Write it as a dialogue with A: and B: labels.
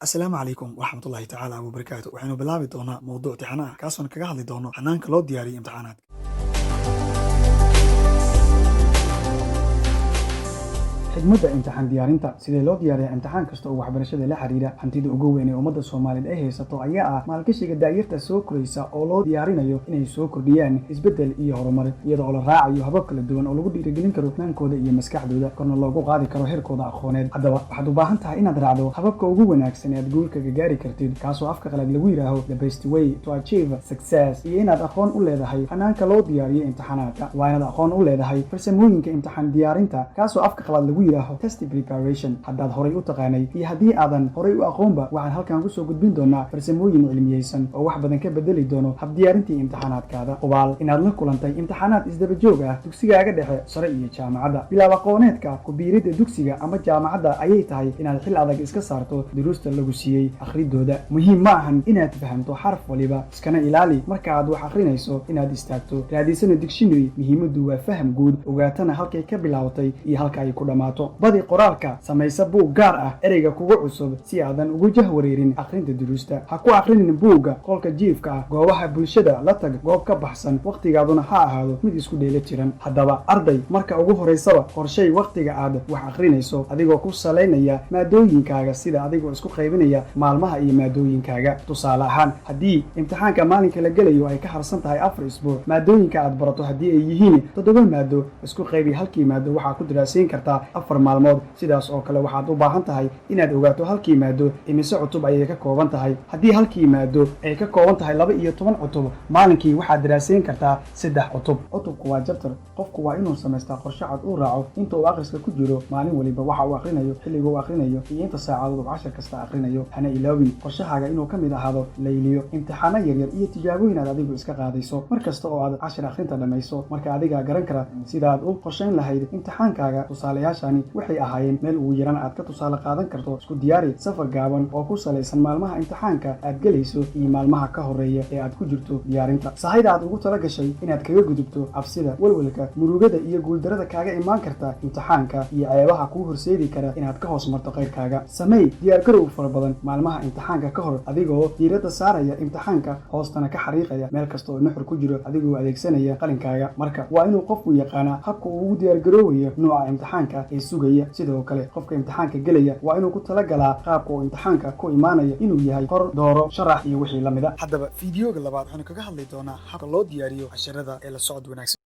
A: Asalaamu calaykum waraxmatullaahi tacaala wabarakaatu. Waxaynu bilaabi doonaa mowduuc tixano ah, kaasoon kaga hadli doono hanaanka loo diyaariyo imtixaanaadka. Xigmadda imtixaan diyaarinta: sidee loo diyaariyaa imtixaan kasta oo waxbarashada la xiriira? Hantida ugu weyn ee ummadda Soomaaliyeed ay haysato ayaa ah maalgashiga daayarta soo koraysa oo loo diyaarinayo inay soo kordhiyaan isbeddel iyo horumar, iyada oo la raacayo habab kala duwan oo lagu dhiirigelin karo maankooda iyo maskaxdooda, korna loogu qaadi karo heerkooda aqooneed. Haddaba, waxaad u baahan tahay inaad raacdo hababka ugu wanaagsan ee aad guul kaga gaari kartid, kaasoo afka qalaad lagu yidhaaho "the best way to achieve success", iyo inaad aqoon u leedahay hanaanka loo diyaariyo imtixaanaadka. Waa inaad aqoon u leedahay farsamooyinka imtixaan diyaarinta, kaasoo afka qalaad lagu yidhaaho test preparation. Haddaad horay u taqaanay iyo haddii aadan horay u aqoonba, waxaan halkan kusoo gudbin doonaa farsamooyin cilmiyeysan oo wax badan ka bedeli doono habdiyaarintii imtixaanaadkaada. Hubaal inaad la kulantay imtixaanaad isdaba joog ah dugsigaaga dhexe, sare iyo jaamacadda. Bilaab aqooneedka ku-biiridda dugsiga ama jaamacadda ayay tahay inaad xil adag iska saarto duruusta lagu siiyey akhridooda. Muhiim ma ahan inaad fahamto xarf waliba, iskana ilaali marka aad wax akhrinayso inaad istaagto, raadisana dictionary. Muhiimaddu waa faham guud, ogaatana halkay ka bilaabatay iyo halka ay ku dhammaato. Badi qoraalka, samaysa buug gaar ah ereyga kugu cusub si aadan ugu jahwareerin akhrinta duruusta. Ha ku akhrinin buugga qolka jiifka ah, goobaha bulshada la tag, goob ka baxsan, wakhtigaaduna ha ahaado mid isku dheeli tiran. Haddaba arday, marka ugu horaysaba qorshay wakhtiga aad wax akhrinayso, adigoo ku salaynaya maadooyinkaaga, sida adigoo isku qaybinaya maalmaha iyo maadooyinkaaga. Tusaale ahaan, haddii imtixaanka maalinka la gelayo ay ka harsan tahay 4 isbuuc, maadooyinka aad barato haddii ay yihiin toddoba maado, isku qaybi. Halkii maado waxaa ku daraasiin kartaa 4 maalmood. Sidaas oo kale, waxaad u baahan tahay inaad ogaato halkii maado imise cutub ayay ka kooban tahay. Haddii halkii maado ay ka kooban tahay 12 cutub, maalinkii waxaad daraasayn kartaa saddex cutub. Cutubku waa chapter. Qofku waa inuu samaystaa qorshe cad uu raaco inta uu akhriska ku jiro, maalin waliba waxa uu akhrinayo, xilliga uu akhrinayo iyo inta saacadood uu cashar kasta akhrinayo. Hana ilaawin qorshahaaga inuu ka mid ahaado layliyo, imtixaano yaryar iyo tijaabooyin aad adigu iska qaadayso mar kasta oo aad cashir akhrinta dhammayso. Marka adigaa garan kara sidaad u qorshayn lahayd imtixaankaaga. Tusaalayaashani waxay ahaayeen meel ugu yaraan aad ka tusaale qaadan karto. Isku diyaari safar gaaban oo ku salaysan maalmaha imtixaanka aad gelayso iyo maalmaha ka horeeya ee aad ku jirto diyaarinta. Sahayda aad ugu tala gashay inaad kaga gudubto cabsida, welwelka, murugada iyo guuldarada kaaga imaan karta imtixaanka iyo ceebaha kuu horseedi kara inaad ka hoos marto qayrkaaga. Sameey diyaargarow fara badan maalmaha imtixaanka ka hor, adigoo diiradda saaraya imtixaanka, hoostana ka xariiqaya meel kasta oo nuxur ku jiro, adigoo adeegsanaya qalinkaaga. Marka waa inuu qofku yaqaanaa habka uu ugu diyaargaroowayo nooca imtixaanka ee sugaya. Sidoo kale, qofka imtixaanka gelaya waa inuu ku talagalaa qaabka uu imtixaanka ku imaanayo, inuu yahay qor, dooro, sharax iyo wixii lamida. Haddaba, fiidiyoga labaad waxaanu kaga hadli doonaa habka loo diyaariyo casharada ee la socod wanaagsan.